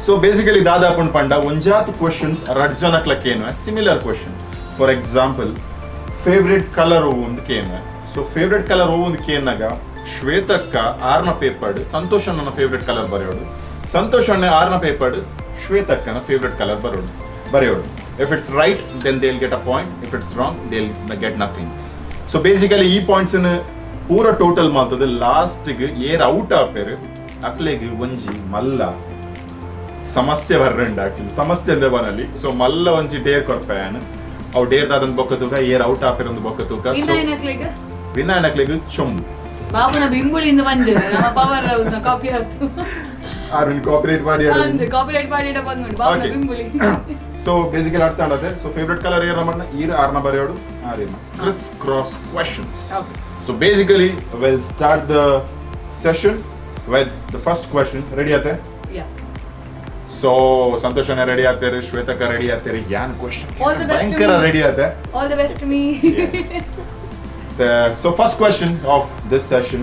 So basically ದಾದಾಪುಂಡ್ ಪಂಡ ಒಂಜಾತ್ ಕ್ವಶನ್ಸ್ ರಡ್ ಜನಕ್ಲಕ್ಕೇನು similar question. For example, favourite colour ಒಂದು ಕೇನು. So favourite colour ಒಂದು ಕೇನಾಗ ಶ್ವೇತಕ್ಕ ಆರ್ನ ಪೇಪರ್ಡ್ ಸಂತೋಷ್ ಅಣ್ಣನ ಫೇವ್ರೆಟ್ ಕಲರ್ ಬರೆಯೋಡು, ಸಂತೋಷ್ ಅಣ್ಣ ಆರ್ನ ಪೇಪರ್ಡ್ ಶ್ವೇತಕ್ಕನ ಫೇವ್ರೆಟ್ ಕಲರ್ ಬರೆಯೋಡು. If it's right, then they get a point. If it's wrong, they get nothing. So basically ಈ ಪಾಯಿಂಟ್ಸ್ ಪೂರ ಟೋಟಲ್ ಮಾತದ ಲಾಸ್ಟ್ಗೆ ಏರ್ ಔಟ್ ಆಪೇರು ಅಕ್ಲೆಗ್ ಒಂಜಿ ಮಲ್ಲ ಸಮಸ್ಯೆ ಬರ್ರಂಡ. ಆಕ್ಚುಲಿ ಸಮಸ್ಯೆ ಅಂದೆ ಬನಲ್ಲಿ. ಸೊ ಮಲ್ಲ ಒಂಜಿ ಡೇರ್ ಕೊರ್ಪೆ ಯಾನ್. ಅವು ಡೇರ್ ದಾದಂದು ಬೊಕ್ಕ ತೂಕ, ಏರ್ ಔಟ್ ಆಪೇರೊಂದು ಬೊಕ್ಕ ತೂಕ. ಇನ್ನ ಸೊ ಏನಕ್ಲೆಗ್? ವಿನಾಯನಕ್ಲೆಗ್ ಚೊಂಬು. ಬಾಬುನ ಬಿಂಬುಳಿಂದ ಬಂದಿದೆ ನಮ್ಮ power house copy ಆಯ್ತು. ಆರ್ ಕಾಪರೇಟ್ ಮಾಡಿ. ಅಂದ್ ಕಾಪಿರೈಟ್ ಮಾಡಿ ಬಂದ್ಬಿಡು ಬಾಬುನ ಬಿಂಬುಳಿ. ಸೊ ಬೇಸಿಕಲಿ ಅರ್ಥ ಆಡದೆ. So favourite colour ಏರ್ ನಮ್ಮನ್ನ ಈರ್ ಆರ್ನ ಬರೆಯೋಡು ಆರೇನ criss cross questions. Okay. So basically will start the session with the first question. Ready ಆತೆ? ಯಾ. ಸೊ ಸಂತೋಷನ ರೆಡಿ ಆಗ್ತಾರೆ, ಶ್ವೇತಕ್ಕ ರೆಡಿ ಆಗ್ತಾರೆ. ಯಾನ್ question All the best to ಭಯಂಕರ me. Ready ಆತೆ. All the best me. So first question of this session.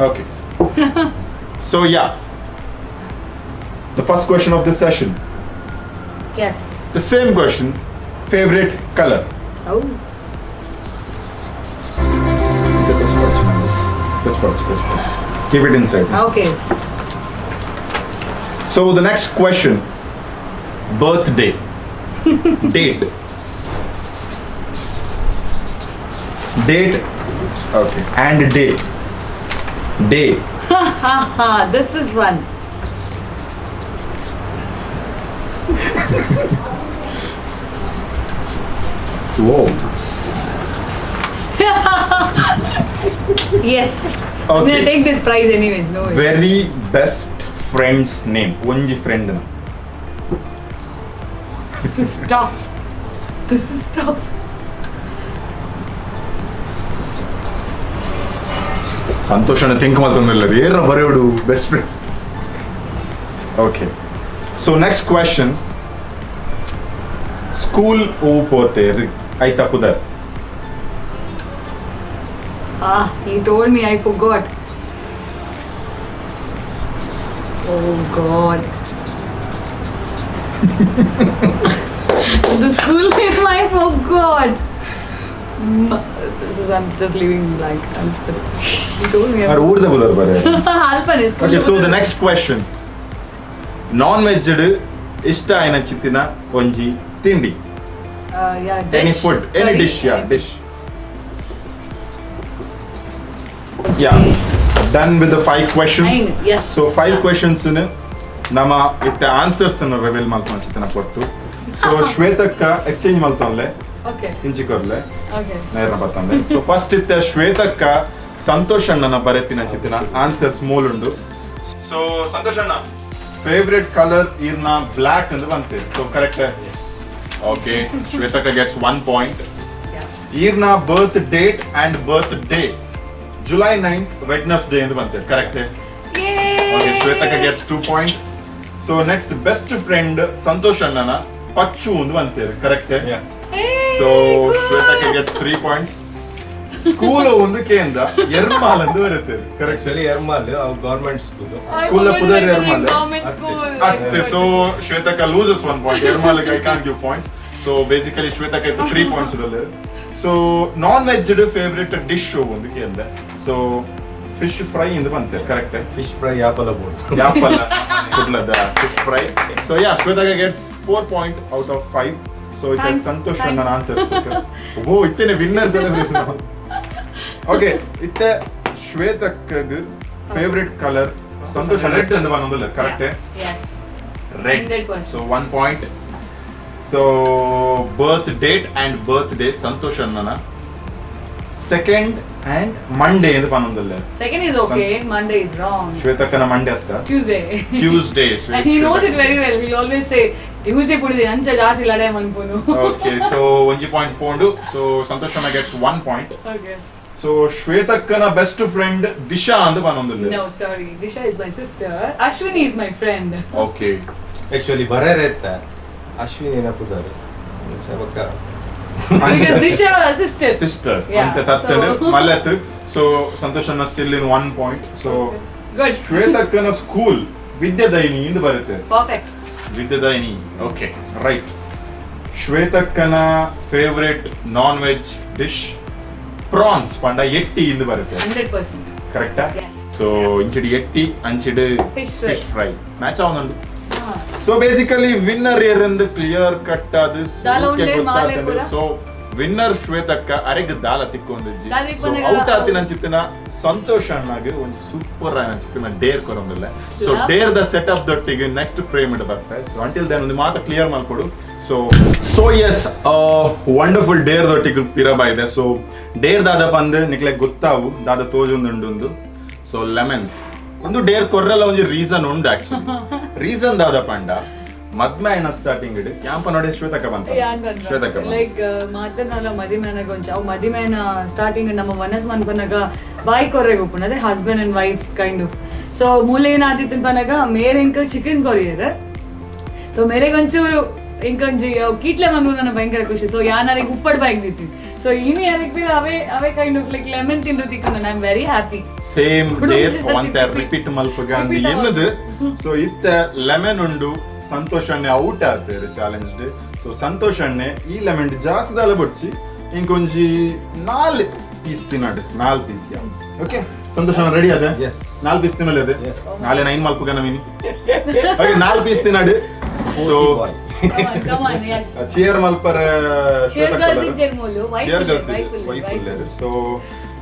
Okay, so yeah, the first question of this session. Yes. The same question, favorite color. Oh. This pouch. Keep it inside. Okay. So the next question, birthday date. Date, okay, and day. Day. This is one. Whoa. Yes. I'm Okay. gonna take this prize anyways. No way. Very best friend's name. ಒಂಜಿ friend ನ. This is tough. This is tough. ಸಂತೋಷನ think ಮಾಡ್ತಂದಿಲ್ಲ ಏರ ಬರೆಯೋಡು best friend. Okay, so next question. School ಓ ಪೋತೆ ಐತ ಪುದರ್. Ah, he told me, I forgot. Oh God. The school name I forgot. This is, I'm just leaving blank. I'm sorry. He told me. R ಊರ್ದ ಪುದರ್ ಬರೆ. ಅಲ್ಪನೆ school. Okay, so the next question. Non veg ಇಷ್ಟ ಆಯ್ನ ಚಿತ್ತಿನ ಒಂಜಿ ತಿಂಡಿ. Yeah, any dish. Food, any Curry, dish, yeah. Any- Dish, yeah. Done with the five questions. Nine, yes. So five questions ನಮ್ಮ ಇತ್ತ answers ಅನ್ನು reveal ಮಲ್ತೊಂಡು ಚಿತ್ತನ ಕೊಡ್ತು. ಸೊ ಶ್ವೇತಕ್ಕ exchange ಮಲ್ತೊನ್ಲೆ. Okay. ಇಂಚಿ ಕೊರ್ಲೆ. Okay. ನೇರ ಬತ್ತಂದೆ. ಸೊ ಫಸ್ಟ್ ಇತ್ತ ಶ್ವೇತಕ್ಕ ಸಂತೋಷ್ ಅಣ್ಣನ ಬರೆತಿನ ಚಿತ್ತಿನ ಆನ್ಸರ್ಸ್ ಮೂಲುಂಡು. ಸೊ ಸಂತೋಷ್ ಅಣ್ಣ ಫೇವ್ರೆಟ್ ಕಲರ್ ಇರ್ನ ಬ್ಲ್ಯಾಕ್ ಅಂತ ಬಂತೆ. So correct. Okay, ಶ್ವೇತಕ್ಕ gets one point. Yeah. ಈರ್ನ birth date and birth day, July 9, Wednesday ಅಂತ ಬಂತೆ. Correct. Yay! Okay, ಶ್ವೇತಕ್ಕ gets 2 point. So next, best friend Santosh ಅಣ್ಣನ ಪಚ್ಚು ಒಂದು ಬಂತೇವೆ. Correct. Yeah. Hey, so good. ಶ್ವೇತಕ್ಕ gets 3 points. School ಒಂದು ಕೇಂದ್ರ ಎರ್ಮಾಲ್ ಅಂತ ಬರುತ್ತೆ. Correct. Actually Ermal, ಅವು government school. I School forgot Pudar it was in Ermal. government school. ಅತ್ತೆ. ಸೊ ಶ್ವೇತಕ್ಕ loses one point. Ermal I can't give points. So basically ಶ್ವೇತಕ್ಕ ಇತ್ತು three points ಇರಲ್ಲ. So non veg favourite dish ಒಂದು ಕೇಂದ್ರ. So fish fry ಇಂದ ಬಂತೆ. Correct. Fish fry ಯಾಪಲ board. ಯಾಪಲ್ಲ ಕುಡ್ಲದ fish fry. So yeah, ಶ್ವೇತಕ್ಕ gets 4 point out of 5. So it Thanks, Santosh thanks. ನನ್ನ ಆನ್ಸರ್ಸ್. ಓ, ಇತ್ತೇನೆ winner celebration. Okay, ಇತ್ತೆ ಶ್ವೇತಕ್ಕಗ್ favourite colour Santosh red ಅಂತ ಬಂದಿಲ್ಲ. Correct. Yes. Red. 100%. So one point. So birth date and birth day Santosh ಅಣ್ಣನ second and Monday ಎಂದು ಪನ್ನೊಂದಲ್ಲ. Second is okay. Monday is wrong. ಶ್ವೇತಕ್ಕನ Monday ಅತ್ತ? Tuesday. Tuesday. And he knows it very well. He'll always say, Tuesday ಪುಡಿದೆ ಅಂಚ ಜಾಸ್ತಿ ಲಡೆ ಮನ್ಪುನು. Okay, so ಒಂಜಿ point ಪೋಂಡು. So Santosh ಅಣ್ಣ gets one point. Okay. So ಶ್ವೇತಕ್ಕನ best friend Disha ಅಂದ್ ಪನ್ನೊಂದಿಲ್ಲ. No, sorry. Disha is my sister. Ashwini is my friend. Okay. Actually Barrere ಇತ್ತ ಅಶ್ವಿನಿ ಏನಪ್ಪುದಾರು ಬೊಕ್ಕ. Because Disha sister. Sister Yeah, ಅಂತ ತತ್ತಂಡು ಮಲ್ಲತ್. ಸೊ ಸಂತೋಷ್ ಅಣ್ಣ still in one point. So Good. ಶ್ವೇತಕ್ಕನ school ವಿದ್ಯಾದೈನಿ ಇಂದು ಬರುತ್ತೆ. Perfect. ವಿದ್ಯಾದೈನಿ, ಓಕೆ, ರೈಟ್. ಶ್ವೇತಕ್ಕನ favourite non veg dish prawns ಪಂಡ ಎಟ್ಟಿ ಇಂದು ಬರುತ್ತೆ. 100%. ಕರೆಕ್ಟಾ? Yes. So ಇಂಚಿಡಿ ಎಟ್ಟಿ, ಅಂಚಿಡು Fish fry. Fish fry match ಆವೊಂದುಂಡು. ಸೊ ಬೇಸಿಕಲಿ ವಿನ್ನರ್ ಏರಂದು ಕ್ಲಿಯರ್ ಕಟ್ ಅದು. ದಾಲ ಉಂಡೆ, ಮಾಲೆ ಪೂರ. ಸೊ ವಿನ್ನರ್ ಶ್ವೇತಕ್ಕ, ಅರೆಗ್ ದಾಲ ತಿಕ್ಕೊಂದಿಜ್ಜಿ. ದಾಲ ಇಪ್ಪನಗ. ಔಟ್ ಆತಿನ ಅಂಚಿತ್ತಿನ ಸಂತೋಷ್ ಅಣ್ಣಗ್ ಒಂಜಿ ಸೂಪರ್ ಅಂಚಿತ್ತಿನ ಡೇರ್ ಕೊರೊಂದಿಲ್ಲ. ಸೊ ಡೇರ್ the setup ದೊಟ್ಟಿಗೆ ನೆಕ್ಸ್ಟ್ ಫ್ರೇಮ್ ಇಡ್ ಬರ್ತೆ. ಸೊ ಅಂಟಿಲ್ then ಒಂದು ಮಾತ ಕ್ಲಿಯರ್ ಮಾಡ್ಕೊಡು. ಸೊ ಎಸ್, ವಂಡರ್ಫುಲ್ ಡೇರ್ ದೊಟ್ಟಿಗೆ ಪಿರಬ ಇದೆ. ಸೊ ಡೇರ್ ದಾದ ಪಂದ್ ನಿಕ್ಲೆ ಗೊತ್ತಾವು, ದಾದ ತೋಜೊಂದುಂಡು. ಸೊ ಲೆಮನ್ಸ್ ಒಂದು ಡೇರ್ ಕೊರ್ರೆಲ್ಲ ಒಂಜಿ ರೀಸನ್ ಉಂಡು. ಆಕ್ಚುಲಿ ರೀಸನ್ ದಾದ ಪಂಡ, ಮದ್ಮೆ ಆಯ್ನ ಸ್ಟಾರ್ಟಿಂಗ್ ಇಡ್ ಕ್ಯಾಂಪ ನೋಡಿ ಶ್ವೇತಕ್ಕ ಬಂತ, ಶ್ವೇತಕ್ಕ ಬಂತ. ಲೈಕ್ ಮಾತನಾಲ ಮದಿಮೇನಾಗ ಒಂಚ ಅವು ಮದಿಮೇನ ಸ್ಟಾರ್ಟಿಂಗ್ ನಮ್ಮ ಮನಸ್ ಮನ್ಪನಾಗ ಬಾಯ್ ಕೊರ್ರೆಗ್ ಉಪ್ಪುಂಡು, ಅದೇ husband and wife kind of. So ಮೂಲೆ ಏನಾದಿತ್ತು ಪನಗ ಮೇರೆ ಇಂಕ ಚಿಕನ್ ಕೊರಿಯರ್. ಸೊ ಮೇರೆಗೆ ಒಂಚೂರು ಇಂಕೊಂಜಿ ಅವು ಕೀಟ್ಲೆ ಮನು ನನ್ನ ಭಯಂಕರ ಖುಷಿ. ಸೊ ಯಾನಾರಿಗೆ ಉಪ್ಪಡ್ ಬಾಯಿಗೆ ದಿತ್ತಿ. ಸೊ ಇನಿ ಯಾರಿಗೆ ಅವೇ ಅವೇ ಕೈಂಡ್ ಆಫ್ ಲೈಕ್ ಲೆಮನ್ ತಿಂದು ತಿಕ್ಕೊಂಡು I am very happy. Same ಬಿಡು, ಡೇರ್ ಒಂಜಿ ಒಂತೆ ಸರ್ತಿ ರಿಪೀಟ್ ಮಲ್ಪಗ Repeat. ಎನ್ನದು. ಸೊ ಇತ್ತ ಲೆಮನ್ ಉಂಡು, ಸಂತೋಷ್ ಅಣ್ಣೆ ಔಟ್ ಆತೇರು ಚಾಲೆಂಜ್. ಸೊ ಸಂತೋಷ್ ಅಣ್ಣೆ ಈ ಲೆಮನ್ ಜಾಸ್ತಿ ದಾಲ ಬೊಡ್ಚಿ, ಇಂಕೊಂಜಿ ನಾಲ್ ಪೀಸ್ ತಿನ್ನಡು, ನಾಲ್ ಪೀಸ್. ಯಾ, ಓಕೆ, ಸಂತೋಷ್ ಅಣ್ಣ ರೆಡಿ ಅದೇ? Yes. ನಾಲ್ ಪೀಸ್ ತಿನ್ನಲೆ ಅದೇ? Yes. ನಾಳೆ ನೈನ್ ಮಲ್ಪುಗ ನಮೀನಿ. ಓಕೆ, ನಾಲ್ ಪೀಸ್ ತಿನ್ನಡು. ಸೊ ಎಸ್. ಚೇರ್ ಮಲ್ಪರ. ಚೇರ್ ಗರ್ಲ್ಸ್ ಇಜ್ಜೆರ್ ಮೂಲು, wife. Chair girls wife ಉಲ್ಲೇರು. So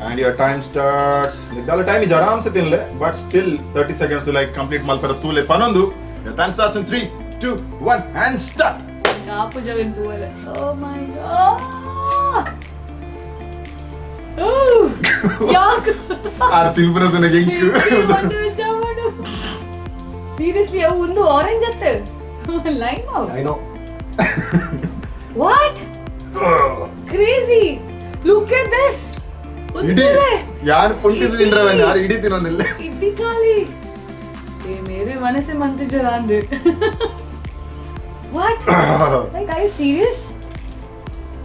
and your time starts. ದಾಲ ಟೈಮ್ is ಆರಾಮ್ಸೆ ತಿನ್ಲೆ, but still 30 seconds like complete ಮಲ್ಪರ ತೂಲೆ ಪನೊಂದು. Your time starts in 3, 2, 1 and start. ಕಾಪು ಜವೆನ್ ತೂವಲೆ. ಓ ಮೈ ಗಾಡ್, ಯಾಕ್? ಆರ್ ತಿನ್ಪುನ ಎಂಕ್. ಸೀರಿಯಸ್ಲಿ, ಅವು ಒಂದು ಆರೆಂಜ್ ಅತ್ತೆ ಲೈಮ್ ಅವು. I know. What crazy, look at this. ಇಡೀ ಯಾರು ಪುಂಟಿದ್ದು ತಿಂದ್ರವನ್ ಯಾರು ಇಡೀ ತಿನ್ನೊಂದಿಲ್ಲ. ಇಡ್ಡಿ ಖಾಲಿ. ಏ ಮೇರೆ ಮನಸ್ಸೆ ಮಂತಿಜರ ಅಂದೆ. What, like, are you serious?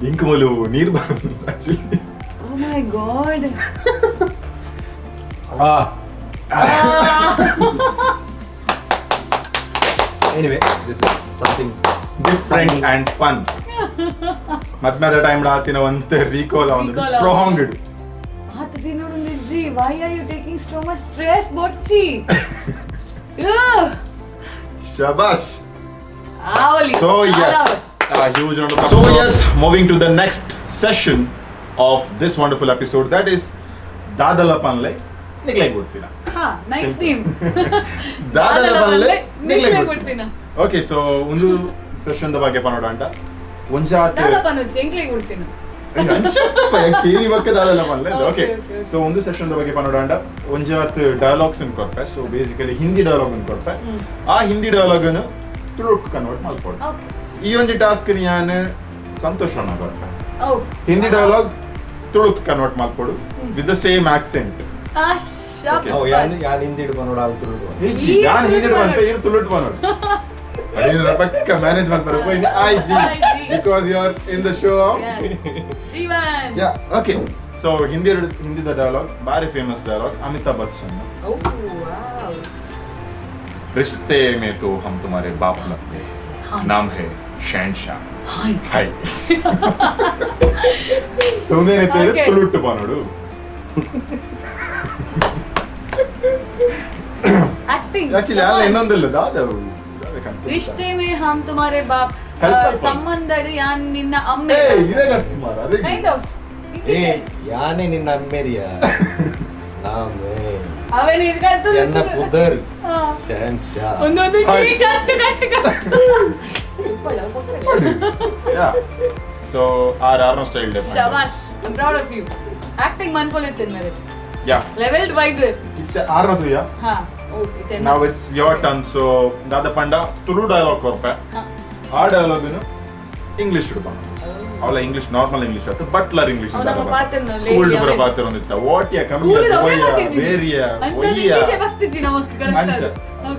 ಇಂಕ್ ಮೂಲು ನೀರು ಬರೋದು actually. Oh my God. Anyway, this is something different and fun. ಮದ್ಮೆದ time ಆತಿನ ಒಂತೆ ರೀಕಾಲ್ ಒಂದು Recall. Strong ಇಡು. ಆತ ತಿನ್ನೋಡು ನಿಜ್ಜಿ. Why are you taking so much stress? ಬೊಡ್ಚಿ. ಶಬಾಷ್. ಆವಲಿ. So yes, huge round of applause. So yes, moving to the next session of this wonderful episode, that is ದಾದಲ ಪನ್ಲೆ ನಿಗ್ಲೆ ಕೊಡ್ತೀನ. ಹಾ, ನೈಸ್ ನೇಮ್. ದಾದಲ ಪನ್ಲೆ ನಿಗ್ಲೆ ನಿಕ್ಲೆ ಕೊಡ್ತೀನ. ಕೊಡ್ತೀನ. ಓಕೆ, ಸೊ ಒಂದು ಸೆಷನ್ the ಬಗ್ಗೆ ಪನೋಡ ಅಂಟ ಒಂಜಾತ್ ದಾದ ಪನೊಚ್ಚಿ ಎಂಕ್ಲೆ ಕೊಡ್ತೀನ. ಕೇಳಿ ಬಕ್ಕ ದಾದಲ ಪನ್ಲೆ. Okay, okay. okay. So ಒಂದು ಸೆಷನ್ the ಬಗ್ಗೆ ಪನೋಡ ಅಂಡ ಒಂಜಾತ್ ಡೈಲಾಗ್ಸ್ ಇನ್ ಕೊರ್ಪೆ. ಸೊ ಬೇಸಿಕಲಿ ಹಿಂದಿ ಡೈಲಾಗ್ ಇನ್ ಕೊರ್ಪೆ. ಆ ಹಿಂದಿ ಡೈಲಾಗ್ ಅನ್ನು ತುಳುಕ್ ಕನ್ವರ್ಟ್ ಮಲ್ಪೊಡು. ಓಕೆ. ಈ ಒಂಜಿ ಟಾಸ್ಕ್ ಯಾನ್ ಸಂತೋಷ್ ಅಣ್ಣ ಕೊರ್ಪೆ. ಓ. ಹಿಂದಿ ಡೈಲಾಗ್ ತುಳುಕ್ ಕನ್ವರ್ಟ್ ಮಲ್ಪೊಡು ವಿತ್ the same accent. ಆ ಶಾಪ್. Okay. ಓ ಯಾನ್ ಯಾನ್ ಹಿಂದಿಡು ಬನ್ನೋಡ ಆಲ್ ತುಳುಡು. ಇಜ್ಜಿ, ಯಾನ್ ಹಿಂದಿ ಬಂತ, ಇರು ತುಳುಟ್ ಬನ್ನೋಡು. ಅದೇನು ಪಕ್ಕ ಮ್ಯಾನೇಜ್ ಮಾಡ್ತಾರೆ. I G because you are in the show. Jeevan. Yeah, okay. So Hindi ಹಿಂದಿದ dialogue, ಬಾರಿ ಫೇಮಸ್ ಡೈಲಾಗ್, ಅಮಿತಾಬ್ ಬಚ್ಚನ್. ಓ ವಾವ್. रिश्ते में तो हम तुम्हारे बाप लगते हैं, नाम है शहनशाह. ಹಾಯ್. ಹಾಯ್. ಸೊ ಉಂದೇನೈತೆ? Okay. ತುಳುಟ್ಟು ಬನ್ನೋಡು. ಆಕ್ಟಿಂಗ್. ಆಕ್ಚುಲಿ ಅಲ್ಲ, ಇನ್ನೊಂದಿಲ್ಲ ದಾದ. ರಿಶ್ತೆ ಮೇ ಹಮ್ ತುಮಾರೆ ಬಾಪ್. Help us. ಸಂಬಂಧಡು ಯಾನ್ ನಿನ್ನ ಅಮ್ಮೆ. ಏ, ಇದೇ ಮಾರ ಅದೇ. Kind of. ಏ, ಯಾನೇ ನಿನ್ನ ಅಮ್ಮೇರಿಯ ನಾಮೇ ಅವನ ಇದಕ್ಕಂತೂ ಎನ್ನ ಪುದರ್ ಶಹನ್ಶಾ. ಒಂದೊಂದು Hi. ಕಟ್ಟು ಕಟ್ಟು ಕಟ್ಟು. ಯಾ, ಸೊ ಆರ್ ಆರ್ನೋ ಸ್ಟೈಲ್. ಶಬಾಷ್, I'm proud of you. Acting ಮನ್ಪೊಲಿತ್ತೇನೆ ಮೇರೆ. ಯಾ. Levelled wide. ಇತ್ತೆ ಆರ್ನದು ಯಾ. ಹಾ, okay. Now it's your turn. So ದಾದ ಪಂಡ ತುಳು ಡೈಲಾಗ್ ಕೊರ್ಪೆ. ಆ ಡೈಲಾಗ್ ಇಂಗ್ಲಿಷ್ ಇಡ್ಬ ಅವಳ ಇಂಗ್ಲಿಷ್, ನಾರ್ಮಲ್ ಇಂಗ್ಲಿಷ್ ಆಯ್ತು, ಬಟ್ಲರ್ ಇಂಗ್ಲಿಷ್. ಅವ್ ನಮ್ಮ ಪಾತ್ರನ ಸ್ಕೂಲ್ lady ಪೂರ ಅವೇ. ಪಾತ್ರ ಒಂದಿತ್ತ ವಾಟಿಯ ಕಮ್ಮಿ ಸ್ಕೂಲ್ ಬೇರಿಯ. ಇಂಗ್ಲಿಷ್ ಬರ್ತಿಜ್ಜಿ ನಮಕ್. ಅಂಚ.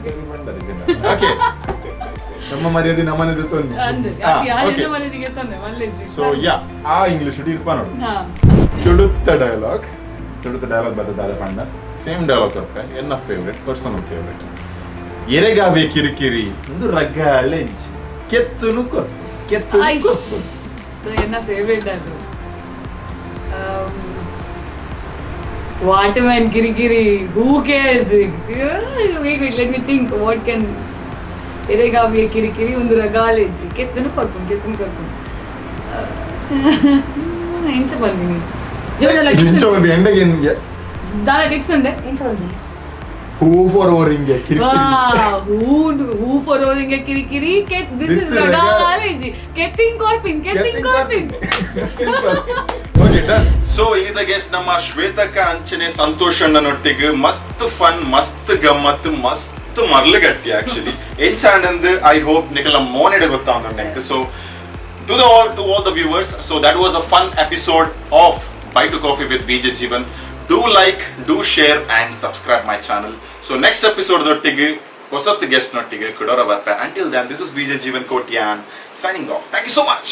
ಕರೆಕ್ಟ್. ಓಕೆ, ನಮ್ಮ ಮರ್ಯಾದೆ ನಮ್ಮನೆ ತೊಂದು. ಅಂದ್ ಯಾರೆಲ್ಲ ಮನೆಗೆ ತಂದೆ ಮಲ್ಲೆಜ್ಜಿ. ಸೊ ಯಾ, ಆ ಇಂಗ್ಲಿಷ್ ಇರ್ಪ ನೋಡು. ಹಾ. ತುಳುತ್ತ ಡೈಲಾಗ್, ತುಳುತ್ತ ಡೈಲಾಗ್ ಬರ್ತದೆ. ದಾದ ಪಂಡ ಸೇಮ್ ಡೈಲಾಗ್ ಕೊರ್ಪೆ, ಎನ್ನ ಫೇವ್ರೆಟ್, ಪರ್ಸನಲ್ ಫೇವ್ರೆಟ್. ಎರೆಗಾವೆ ಕಿರಿಕಿರಿ ಒಂದು ರಗಾಳೆಜ್ಜಿ ಕೆತ್ತುನು ಕೊರ್ ಕೆತ್ತು. ಐಶ್. So, ಎನ್ನ ಫೇವ್ರೇಟ್ ಅದು. What man ಕಿರಿಕಿರಿ, who cares? Wait, wait, let me think what can. ಎರೆಗಾವಿಯ ಕಿರಿಕಿರಿ ಒಂದು ರಗಾಲೆಜ್ಜಿ ಕೆತ್ತನು ಕೊರ್ಪುಂಡು, ಕೆತ್ತನು ಕೊರ್ಪುಂಡು. ಎಂಚ ಬಂದಿನಿ ಜೋಜಲ? ಇಂಚ ಒಂದು ಎಂಡೆಗೆ. ದಾಲ ಟಿಪ್ಸ್ ಉಂಡೆ, ಎಂಚ ಬಂದಿನಿ? ಹೂ ಫಾರ್ ಓರಿಂಗೆ ಕಿರಿಕಿರಿ. ಹೂ ಹೂ ಫಾರ್ ಓರಿಂಗೆ ಕಿರಿಕಿರಿ ಕೆತ್ this This is is ರಗಾಲೆಜ್ಜಿ ಕೆತ್ತಿಂಗ್ ಕಾರ್ಪಿನ್, ಕೆತ್ತಿಂಗ್ ಕಾರ್ಪಿನ್. Okay, done. ಸೊ ಇನ್ನಿತ ಗೆಸ್ಟ್ ನಮ್ಮ ಶ್ವೇತಕ ಅಂಚನೆ ಸಂತೋಷ್ ಅಣ್ಣನೊಟ್ಟಿಗೆ ಮಸ್ತ್ ಫನ್, ಮಸ್ತ್ ಗಮ್ಮತ್, ಮಸ್ತ್ ಮರ್ಲುಗಟ್ಟಿ. ಆಕ್ಚುಲಿ ಎಂಚಾಂಡ್ I hope ನಿಕಲ ಮೋನೆಡೆ ಗೊತ್ತಾವಂದು. So to all the viewers, so that was a fun episode of Bite to Coffee with VJ Jeevan. Do like, do share and subscribe my channel. So next episode ದೊಟ್ಟಿಗೆ ಹೊಸತ್ guest ನೊಟ್ಟಿಗೆ ಕುಡೋರ ಬರ್ಪೆ. Until then, this is VJ Jeevan Kotian signing off. Thank you so much.